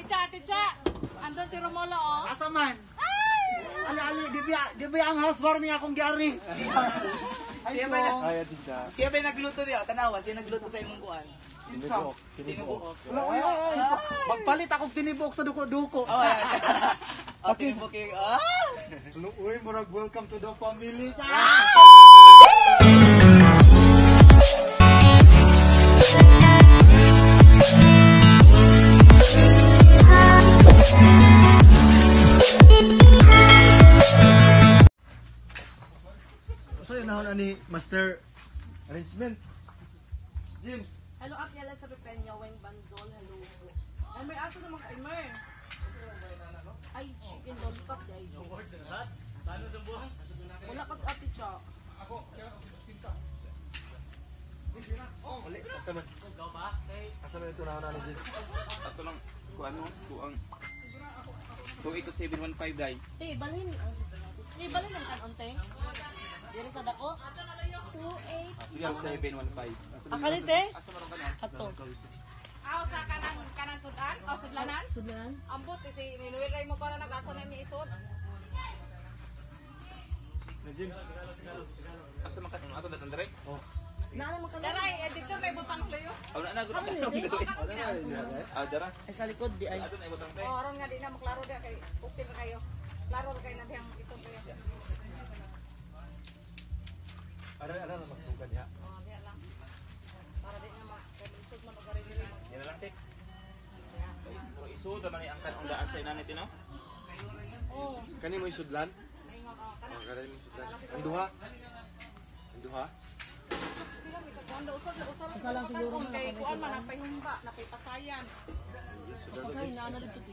Cha, Ate Cha. Andun si Romulo, oh. Asa man? Ali ali di ba ang housewarming akong giari? Ay, Siya ba so, Ay, ati siya. Siya ba nagluto niya? Tanawa, siya nagluto sa imong kuan. Tinubuok. Tinubuok. Wala, wala, ay, magpalit akong tinibok sa duko-duko. Oh, oh, tinubuok. Ah! Uy, murag welcome to the family. So yun na ni Master Arrangement. James. Hello, Ate Yala sa Pepenya, Weng Bandol. Hello po. Elmer, aso naman ka, Elmer? Ay, chicken lollipop. Ay, wala ka sa Ate Cha. Asa man? Asa man ito na ni James? Ato lang, kuan mo, kuang 282715 dai. Te, balhin. Te, balhin ang kanon, te. Dire sa dako. 2, 8. Sige, 715. Akali, te. Asa man ka na? Ato. Aw, sa kanang, kanang sudan? O, sudlanan? Sudlan. Ambot, eh, si Ninuel mo para nag-asa na ni isod. Na James. Asa man ka ato datang dere? Naa naman ka na. Daray, eh, dito may butang layo. Aw na na gud. Ah, dara. Ay, sa likod, di ay. Ato na ibutang te. Oh, aron nga di na maklaro di kay okay na kayo. Klaro ra kayo na diyang isod kayo. Ara ara na magtugad ya. Oh, diya lang. Para di na ma kay isod man og diri. Yan na lang tips. Pero isod naman ni ang kanong daan sa inanit no? Oh, Kani mo isudlan? ingon oh, kana. Oh, kani mo isudlan. Ang duha. Ang duha. Sila mi kakuan do usod usod usod lang siguro kay kuan man napay humba, napay pasayan. Pasahin na, ano dito, te.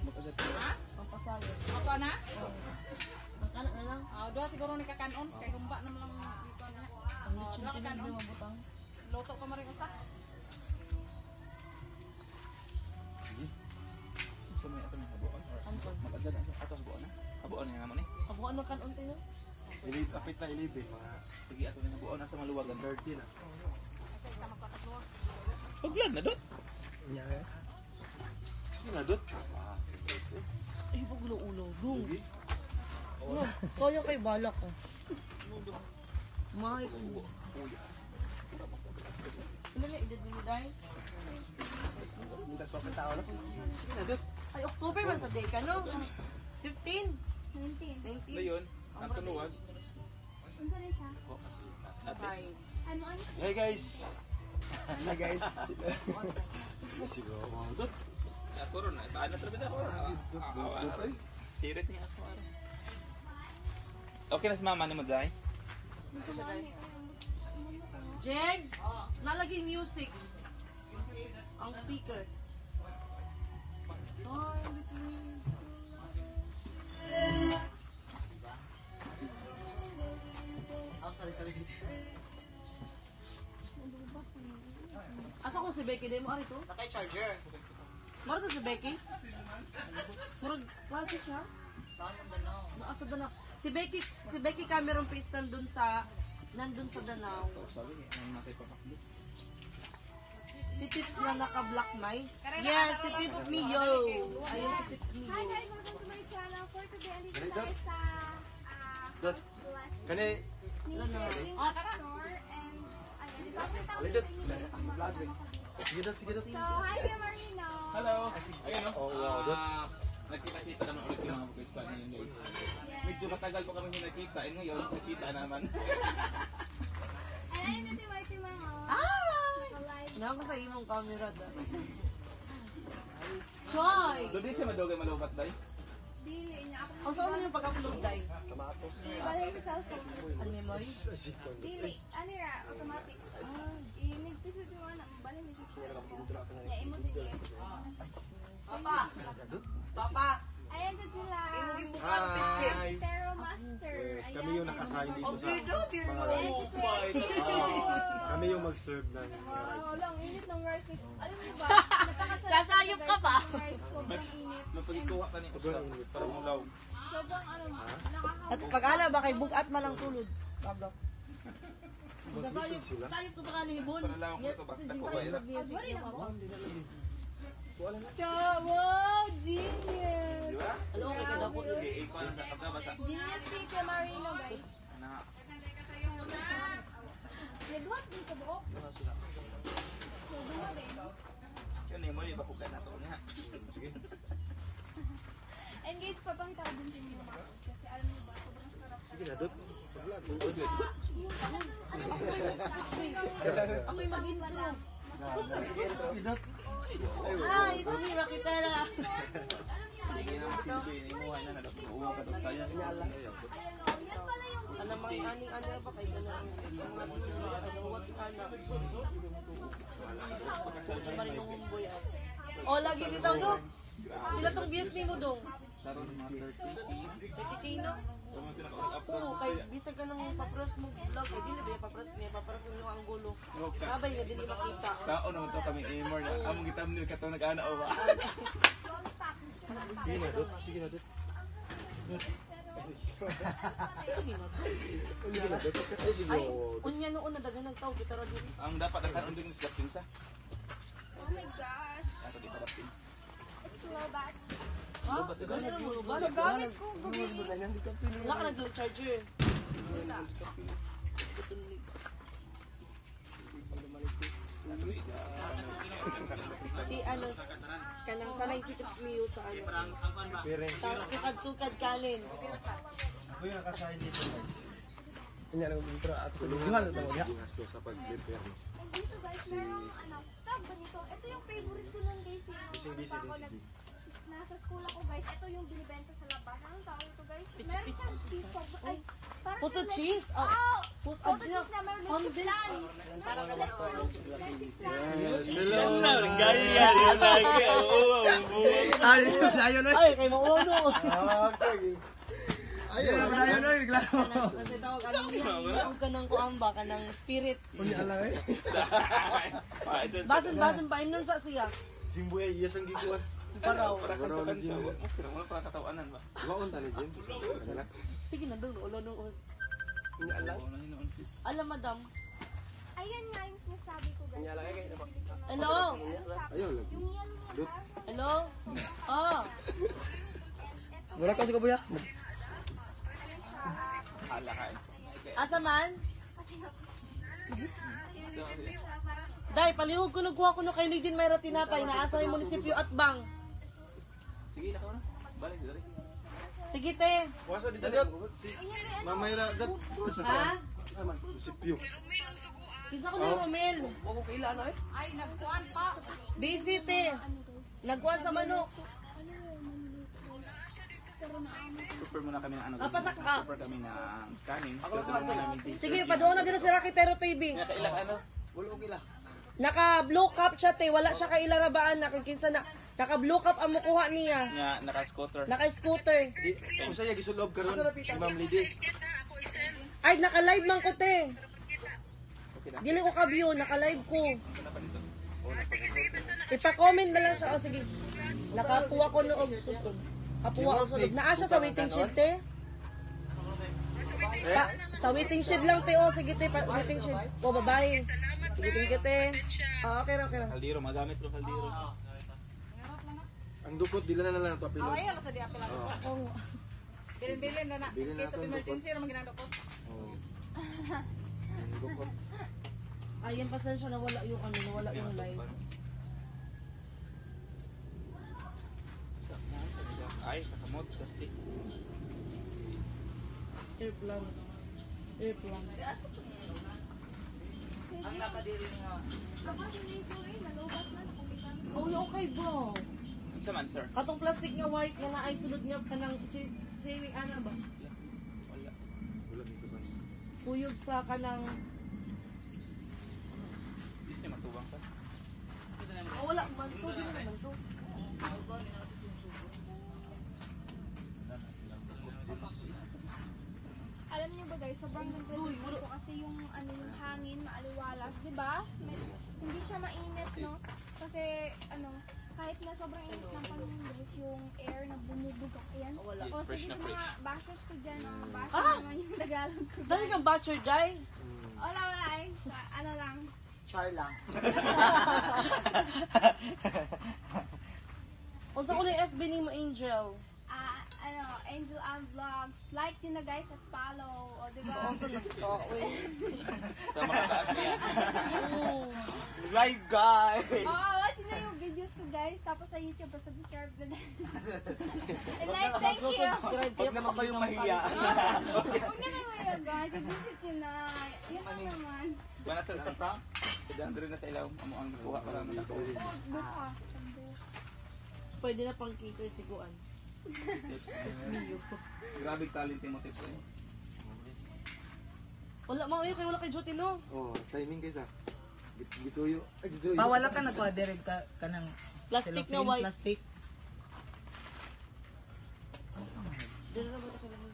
Ha? Ang pasahin. Ato na? Ang kanak na lang. Ah, duha siguro ni kakanon kay humba naman lang dito na. Ang Oh, lechon duha ka tinig kanon. na mabutang. Luto ka man rin usa. Sa may ato na habuon. Magagad ang ato habuon na. Habuon na naman eh. Abuan ng kanon, te, no? Ilib, apit na ilib eh. Mga Sige, ato na habuon na sa maluwagan. 30 na. Asa isa magkakatlo. Paglag na dot. Sige na, dot. Ay, wag ulo-ulo. Rung. No, sayang kay balak ko. May ubo. Ano na edad ni Day? Mintas pa tao na. Sige na, dot. Ay, October man sa day ka, no? 15? 19. 19? Dayon, ang tunuwag. Unsa ni siya? Ate. Ano ano? Hey guys. Hey guys. Siguro, wow, dot. Ako ron, taan na talaga ako. Dot, ay. Sirit niya ako. Ara. Okay na si mama ni mo, Jai? Jeg, nalagay music. Ang speaker. Time between Oh, sorry, sorry. Asa ko si Becky? Di mo ari to? Nakay charger. Mara to si Becky? Murag, klase siya. Naasa Danau. Si Becky Cameron Pace nandun sa Danau. Sabi niya, ang matay papakbo. Si Tips na naka-black may. Yes, si Tips Mio. Ayun si Tips Mio. Hi guys, welcome to my channel. For today, andito tayo sa Dot. House Blessing. Kani, Ni Kevin Store and ayan, ipapakita ko Alay, sa dot. inyo yung mga kasama ko dito. Sige, dot, sige, dot. So, hi Kuya Marino. Hello! Ayun no? Oh, wow, dot. Ah, nagkita-kita naman ulit yung mga boys pa ngayon guys. Medyo matagal pa kami hindi nagkita. Eh ngayon, nagkita naman. And ayun na si Marty Mango. Ay! Naka-live. Naka sa imong camera da. Choy! Doon din siya madugay malubat, day. Dili niya ako. Ang saan mo yung pag-upload day? Di balay sa cellphone. Ang memory? Dili, ano ra, automatic. Iligpis sa mga anak, balay na siya sa cellphone. Niya, imo sa niya. Papa. Papa. Ayan sa sila. Hi. Tero Master. Yes, kami yung nakasign dito Ang sa bido, di mga mo. rice. Kami yung mag-serve ng mga rice. Wow, lang init ng rice. Alam niyo ba, napakasarap Sasayop ka pa. ng rice. Sobrang init. Mapagikuha ka ni Usa. Sobrang init. Para mulaw. Sobrang ano, nakaka At pag-ala ba kay bugat malang tulod. Pablo. Mag-listen sila. Sayop ko ba ka ni Hibon? Para lang ako ito ba? Dako ba ila? Music niya, Papa. Wow, G! Genius si Kuya Marino, guys. Na, Nagduhat din ka buok. So, duha din. yun eh, muli ba na to nga. Sige. And guys, papakita ko din sa inyo yung mga food kasi alam niyo ba, sobrang sarap. Sige na, Dot. Pag-vlog. Yung talagang, ano, Ako'y mag-intro. Sige, Dot. Hi, it's me, Rakitera. Sige naman silbi, imuha na na uwa ka doon sayang. yan pala yung Ano mga aning ano ba kay ano ang mga what anak. Marinong boy. Oh, lagi bitaw do. Pila tong views nimo dong? Saron mga 30K. 30K no? Sa mga pinaka-up Oo, kay bisag ka nang papros mo vlog, kay dili ba papros niya, papros nyo ang gulo. Nabay nga dili makita. Tao naman to kami Amor na among gitamnil katong nag-ana o ba. Sige na, Dot. Sige na, Dot. Sige na. Sige na, Dot. Ay, sige. Ay, oh, Dot. unya noon na daghan ng tao kita ra diri. Ang dapat ang karon din sa sa. Oh my gosh. Ato di pa dapin. It's low bat. Ha? Ganun mo ba? Gamit ko gabi. Wala ka nagdala charger. Si ano, kanang sanay si Tips Mio sa ano. Piring. Sukad-sukad kanin. Ako yung nakasahin dito, guys. Kanya lang intro ako sa Tulungan video natin na si Gingasto sa pag-prepare. And dito guys, merong ano, tawag ba nito? Ito yung favorite ko nun guys. Eh. Nung Busy ano busy pa din ako, si G. nasa school ako guys, ito yung binibenta sa labas. Anong tawag ito guys? Meron siyang cheese. Ay, parang Puto siyang cheese? Ah, Oh, puto puto cheese na meron leche Condensed. flan. Meron leche flan. Yes, hello. Gaya, lagi. Oo. Ayo na. Ay, kay mauno. Okay. Ayaw. Ayo na, klaro. Kasi tawag ano niya, huwag ka ng kuan ba, ka ng spirit. Unya lang eh. Basan, basan pa, inon sa siya. Jimbo ay iyas ang gikuan. Paraw. Para ka sa kansa. Wala para katawanan ba? Waon tali Jim. Ano na? Sige na, dong, ulo no. Unya lang. Oo, nanginoon si. Alam, madam. Ayan nga yung sinasabi ko guys. Unya lang eh. Hello? Ayaw lang. Yung yellow niya, Dot. parang siyang Hello? Oh, Wala ka sa kabuya. Hala ka. asa man? Day, palihog ko nagkuha ko no kay Ligdin Mayra tinapay na asa may munisipyo at bang. Sige, lakaw na. Balik dali. Sige, te. Wasa dito Dot. Si Mamayra Dot. Ha? Si Pio. Kinsa ko ni Romel? Wa ko kaila na eh. Ay, nagkuan pa. Busy, te. Nagkuhan sa manok. Super muna kami ng ano. Ah, pasak ka. Super kami ng kanin. So, tulungan namin si Sige, padoon na din si Rakitero TV. Nakailang ano? Wala ko kaila. Naka blue cap siya, te. Wala siya kailarabaan na kung kinsa na. Naka blue cap ang mukuha niya. Nga, naka-scooter. Naka scooter. Di usay gisulob karon si Ma'am Lady. Ay, naka live man ko, te. Dili ko ka-view, naka live ko. Ipa-comment na lang siya. O, sige. Nakakuha ko noog. Kapuha ko sulod. Naa siya sa waiting shed, te. Sa waiting shed lang, te. O, sige, te. Waiting shed. O, bye-bye. Sige, thank you, te. Ah, okay ra, okay ra. Kaldero, magamit ko kaldero. Ang dukot dila na lang to Oh, apilon. ay, alas sa di apel ako. Bilin-bilin na na. Bilin na Case of atong emergency, ramang ginadokot. Oh. Ang dukot. Ayan, pasensya na wala yung ano, nawala yung live. Ay, sa kamot, sa stick. Airplane. Airplane. Ang nakadiri nga. Ako si Zoe, nalubat na, nakulitan. Oh, okay ba? Unsa man, sir? Katong plastic nga white nga naay sulod nga kanang si si ana ba? Wala. Wala dito ba? Kuyog sa kanang Is niya matubang ka. Oh, wala man to, di naman to. Alam niyo ba guys, sobrang ganda dito kasi yung ano yung hangin maaliwalas, 'di ba? Hindi siya mainit, no? Kasi ano, kahit na sobrang init ng panahon guys, yung air na bumubuga. Ayan. Yes, O fresh sige na sa fresh. mga bashers ko dyan, mga basher naman yung Tagalog ko. Dami kang butcher, Jai. Wala, wala eh. Ano lang. Char lang. Unsa ko ni FB ni mo Angel? Ah, ano, Angel Ann Vlogs. Like nyo na guys at follow. O, di ba? Sa makataas niya. Right, guys! Oo, watch nyo yung videos ko guys. Tapos sa YouTube, subscribe na din. And like, thank you. Huwag naman kayong mahiya. Huwag na kayo mahiya guys. I-visit nyo na. Yun lang naman. Wala sa prank. Andun na sa ilaw. Amo ang kuha para man ako. Oh, duha. Pwede na pang cater si Guan. Tips. Grabe talent mo, tips eh. Wala, mga kayo, wala kay duty, no? Oh, timing guys ah. Gituyo. Ay, gituyo. Pa, wala ka nagkuha direct ka, ka ng Plastic na cellophane, white. plastic. Dito na ba ito sa lahat?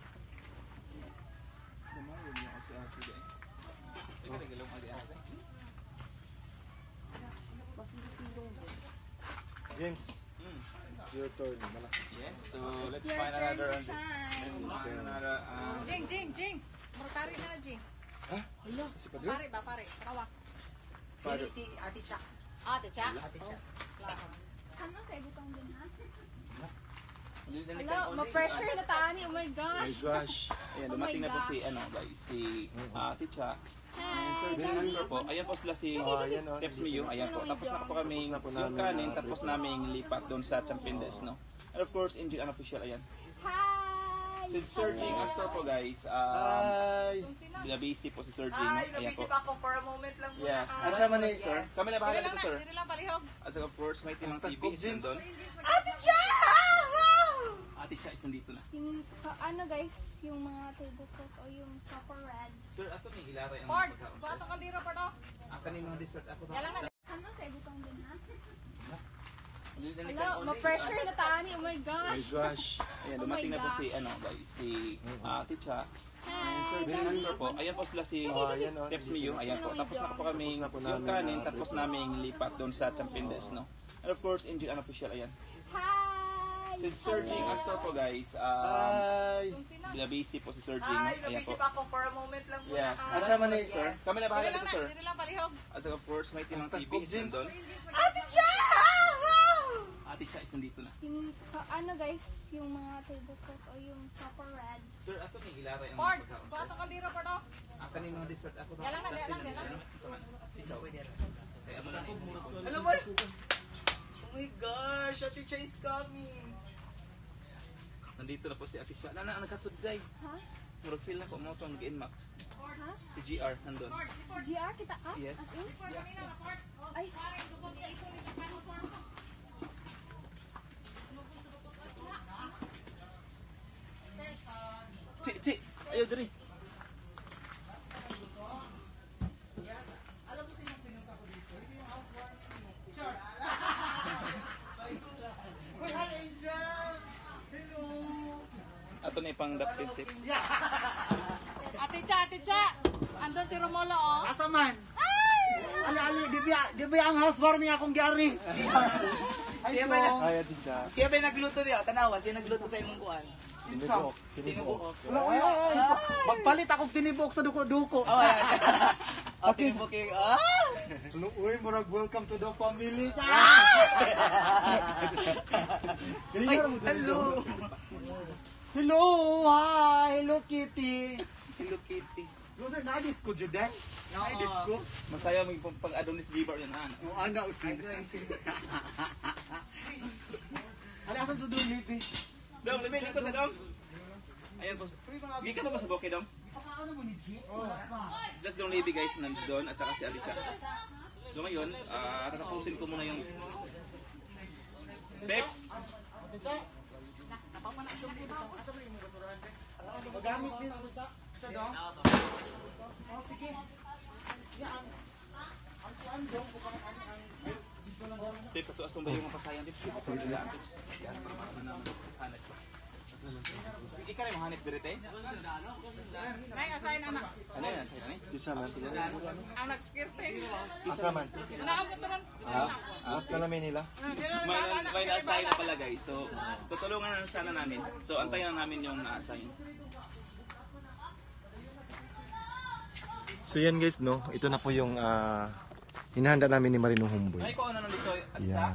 Lumayo niya kasi ako eh. Teka, nagalaw ka di ate. James, it's your turn. Malaki. Yes, so let's Your find turn another to shine. Let's find another Jing, Jing, Jing. Murag pare na Jing. Ha? Si Padre? Pare ba, pare? Tawa. Dili si Ate Cha. Ah, the chat. Ate Cha. Ano sa ibutang din ha? Hello, Hello, ma-pressure na taani. Oh my My gosh. gosh. Ayan, Oh my dumating na po gosh. si ano guys, si Ate Cha. Hi. Sir Victor po. Ayan po sila si Oh, ayan, oh. Tips Mio. Ayan po. Tapos na po kami Tapos na po yung namin, kanin, tapos namin lipat doon sa Champindes, no? And of course, Angel Unofficial, ayan. Hi. Si Sir Jing Astor po guys, Hi. binabisi po si Sir Jing. Ay, Ayan nabisi po. pa ako for a moment lang muna. Yes. ah. Asa man eh, Sir, kami na bahala Dili lang dito, na, sir. dili lang palihog. As of course, may timang TV Tagkob, is James. nandun. Ate Cha! Ate Cha is nandito na. Yung so, ano guys, yung mga tablecloth o yung super red. Sir, ato ni ilaray ang Pard, mga pagkaon, buha sir. tong kaldero, Pard, oh. Ah, kanin mga dessert ako. Yalang na. Ano sa ibutang din ha? Hello, Hello, ma-pressure na taani. Oh my My gosh. gosh. Ayan, Oh my dumating na po gosh. si ano guys, si Ate Cha. Hi. Sir Victor po. Ayan po sila si Oh, ayan, oh. Tips Mio. Ayan po. Tapos na po kami Tapos na po yung namin, kanin, tapos namin lipat doon sa Champindes, no? And of course, Angel Unofficial, ayan. Hi. Si Sir Jing Astor po guys, Hi. binabisi po si Sir Jing. Ay, Ayan nabisi po. pa ako for a moment lang muna. Yes. ah. Asa man eh, Sir, kami na bahala Dili lang dito, na, sir. dili lang palihog. As of course, may timang TV Tagkob, is James. nandun. Ate Cha! Ate Cha is nandito na. Yung so, ano guys, yung mga tablecloth o yung super red. Sir, ato ni ilaray ang mga Pard, pagkaon, buha sir. tong kaldero, Pard, oh. Ah, kanin mga dessert ako. Yalang na, yalang, yalang. Kaya mo na. Alam mo? Oh my gosh, Ate Cha is coming. Nandito na po si Ate Cha. Nana, nagkatudday. Ha? Murag feel na ko mo itong nag-inmax. Ha? Si GR nandun. GR kita ka? Yes. As in? Pard, kanina na, Pard. Oh, Ay. pare, dukot, ipon nila kanon, Pard. Chi, chi! Ayaw, diri! Uy, hi Angel! Hello! Ato na ipang dapit tips. Ate Cha, Ate Cha. Andun si Romulo, oh. Asa man? Ali, ali, di ba ang housewarming akong giari? Ay, Siya so, ba na- Hi, Ate Cha. Siya ba yung nagluto niya? Tanawa, siya nagluto sa imong kuan. Tinubuok. Tinubuok. Wala, uy, uy, uy. Magpalit akong tinibok sa duko-duko. Oh, oh, tinubok yung, ah! Hello, uy, murag welcome to the family. Ay, hello! Hello! Hi! Hello, Kitty! Hello, Kitty. Loser, na-disco jud eh? Na-disco? Masaya mo yung pang Adonis Vivar yun, han. Oh, ana, utin. Ali, asan sa doon, Lipi? Dong, libi, lingkod sa dong. Ayan po. Gikan na ba sa bokeh, dong? Pakaano mo ni G? Wala pa. That's Dong Libby guys, nandun at saka si Alicia. So ngayon, tatapusin ko muna yung tips. Magamit din sa sa dong? Oh, sige. Ya, ang kuan dong, kung ang dito lang dong. Tips, ato astong ba yung mga pasayan tips? Tips. Yan, para malaman naman. Hanap pa. Ikaw na yung hanip direte? Nay, asahin anak. Ano yan? Asahin ano? Isa man. Ang nag-skirting. Asa man. Ano ang katuran? Mas na namin nila. May, may na-assign na pala guys. So, tutulungan na sana namin. So, antayin na namin yung na-assign. So yan guys, no? Ito na po yung hinahanda namin ni Marino Humboy. Ay, ko ano nandito? At sa? Yan.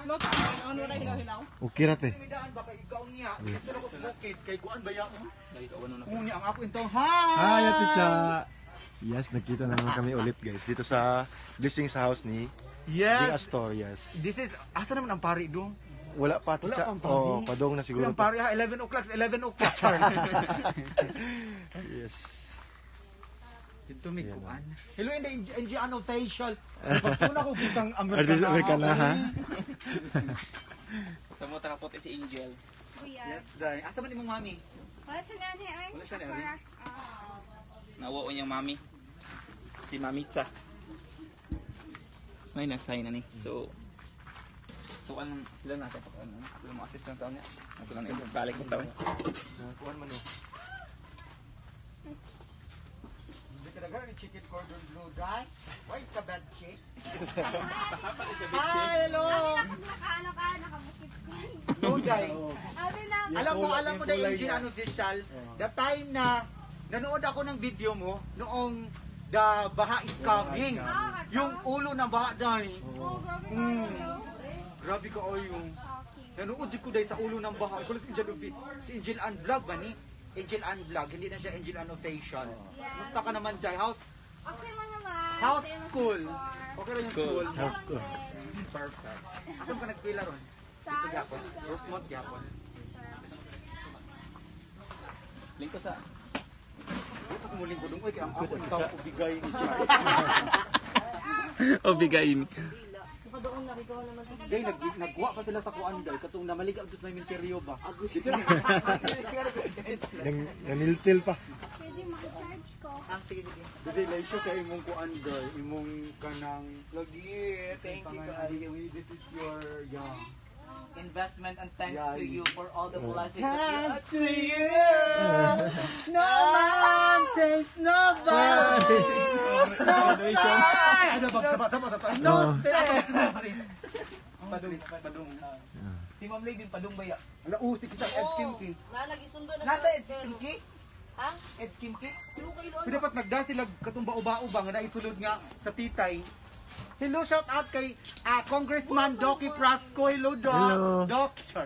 Look, ano na hilaw-hilaw? Okay ra te. Daan baka ikaw ni Unya, yes. Ko sa bukid kay kuan ba ya? Lagi ka ano na. Unya ang ako intong hi. Hi, Ate Cha! Yes, nagkita na naman kami ulit, guys. Dito sa blessing sa house ni Jing Yes. Astorias. This is asa naman ang pari dong? Wala pa, Ate Wala Cha. pang pari. Oh, padong na siguro. Ang pari ha, 11 o'clock, 11 o'clock. Char. Yes. Dito may kuan. Hello in the NG ano facial. Pagtuna ko butang Amerikana. Artist Americana, ha? Sa mo takapote si Angel. Kuya. Yes, dai. Asa man imong mami? Wala siya na niya ay. Wala siya na, Ah. Nawao niyang mami. Si Mamitsa. May nasign na ni. So, tuan sila na sa pag ano. Sila mga assistant taon niya. Ito lang ito. Balik ko taon. Kuan man, oh. Hindi ka naghahanap ng chicken cordon bleu, dai. Why is the bad chick? Hi, hello. Pag nakaano ka, nakabukid ko. No, dai. Abi na. Alam mo na Yung kulay engine niya. ano official, the time na nanood ako ng video mo noong the baha is coming. Yung ulo ng baha dai. Oh, grabe ka. No? Grabe ka oy yung Shocking. nanood jud ko dai sa ulo ng baha. Kulo si Angel si Angel Ann Vlog ba ni? Angel Ann Vlog, hindi na siya Angel Ann Official. Musta ka naman dai? House Okay lang naman. House Same as school. before. Okay lang yung School. school. House to. Perfect. Asa ka nag-eskwela ron? Sa Dito gyapon. Rosemont gyapon. Link ko sa Sa kumuling ko dong oy kay ang ako ikaw ubigay ni Char. O bigayin. Nakadoon na, ikaw naman. Day nag nagwa pa sila sa kuan day katong namaliga og may minteryo ba. Dito na. Nang, naniltil pa. Pwede makicharge ko. Ah, sige, sige. Dili laisyo kay imong kuan day, imong kanang Lagi, thank you, God. This is your yeah. Investment and thanks Yeah. to you for all the blessings that you Thanks to you. No man takes nobody. No time. Ano ba? Sama sama sama. No space. Padung, padung. Si Ma'am Lady, padung ba ya? Ala oh, sige sa Ed Kimki. Nalagi sundo na. Nasa Ed Kimki? Ha? Ed Kimki? Ano kayo Pero dapat nagda sila katong bao-bao ba nga naisulod nga sa titay. Hello, shout out kay Congressman Doki Prasco. Hello, Doc. Hello. Doc. Sure.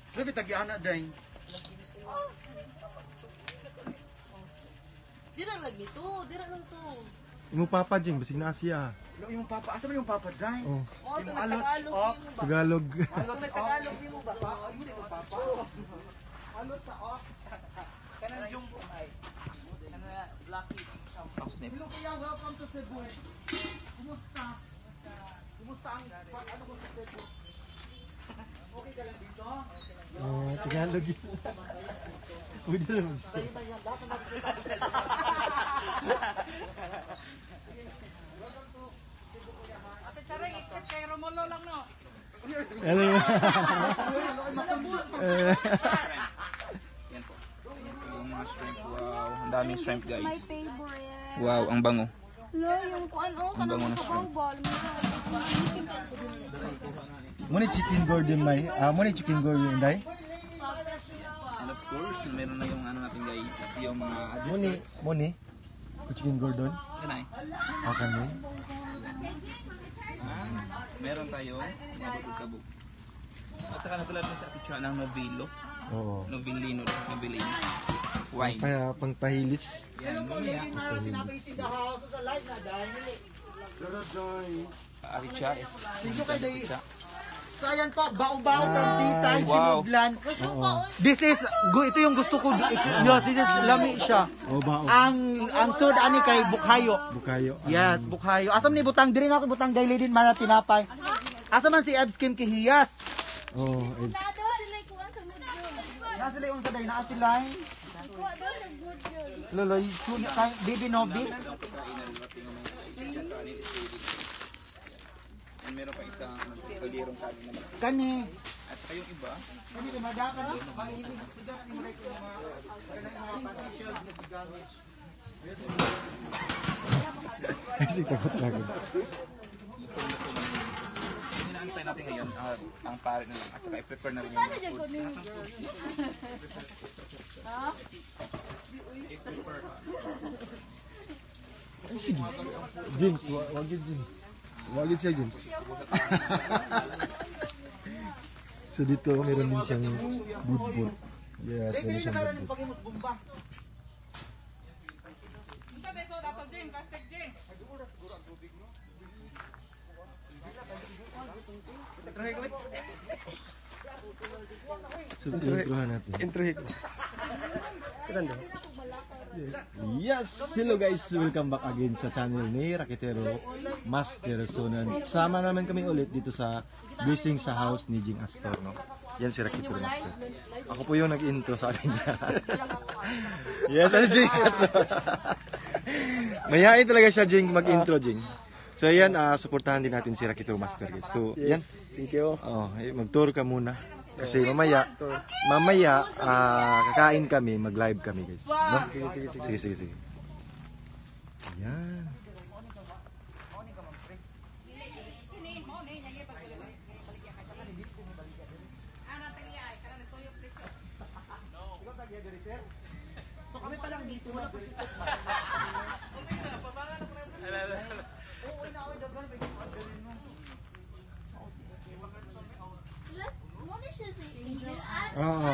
Sabi tagi-ana day. Di na lang nito, di na lang to. Imo papa, Jing. Basig na siya. Hello, imong papa. Asa man yung papa day? Oh, Oh, ito Yung alot, nagtagalog ox. di mo ba? Tagalog. Ito nagtagalog di mo ba? Papa. Alot sa ox. Kanang jumbo ay. Kanang Blackie. Oh, snap. Hello, kuya. Welcome to Cebu. Kumusta? Kumusta ang pag ano ko sa Cebu? Okay ka lang dito? Oh, Tagalog yun. Pwede naman siya. Ate Charing, except kay Romulo lang, no? Hello. Yan po. Ayan po yung mga shrimp. Wow, ang daming shrimp My guys. favorite. Wow, ang bango. Lo, yung kuan oh, Ang bango kanang ng sa shrimp. bawal. Muna chicken gordon may. Ah, muna chicken gordon day. And of course, meron na yung ano natin guys, yung mga Muni, desserts. muni. Chicken gordon. Kanay. Ah, kani. Ah, meron tayong kabog. At saka natulad mo sa Ate Chua ng Novilo. Oo. Novellino, Novellino. Wine. Kaya pangpahilis. Yan, mamaya. Tinapay in the house. Sa live na day. Ate Cha is... Thank you kay Day. So ayan po, bao-bao from Titay, Wow. Sinuglan. This is, ito yung gusto ko. No, this is lami siya. O ba o. Ang sud ani kay Bukhayo. Bukayo. Yes, Bukhayo. Asam ni butang diri na ako butang daily din mara tinapay. Asa man si Ebs Kim Kihiyas? Oh, eh, Nado sila kuan sa mudyo. Na sila yung sa day na sila. Kuha daw sa mudyo. Loloy, kay Baby Nobi. Ang pagkain na dumating ng mga guys. Yung kanin is ready. And meron pa isang ano, kalirong kanin na malaki. Kani. At saka yung iba, Kani kay madakan ni mahilig sila ni mo ko mga kanang mga panty na gigamit. Kasi takot lang. yung inaantay natin ngayon, ang pare na lang. At saka i-prepare na rin yung mga foods. Lahat ng foods. I-prepare. Ay, sige. James, wag yun, James. Wag yun siya, James. So dito meron din siyang budbud. Yes, meron siyang budbud. Pag-imot bomba. Unsa beso dato Jim, plastic Jim. So introhan natin. Intro ko. Yes! Hello guys! Welcome back again sa channel ni Raketero Master. So, sama naman kami ulit dito sa Blessing sa house ni Jing Astor, no? Yan si Raketero Master. Ako po yung nag-intro sa akin niya. Yes, ano Jing Astor? Mayain talaga siya, Jing, mag-intro, Jing. So, ayan, suportahan din natin si Raketero Master, guys. So, yan. Yes, thank you. Oh, eh, mag-tour ka muna. Kasi mamaya, mamaya, kakain kami, mag-live kami, guys. No? Sige, sige, sige. Sige, sige, sige. Ayan. So kami pa lang dito, wala pa si Oo.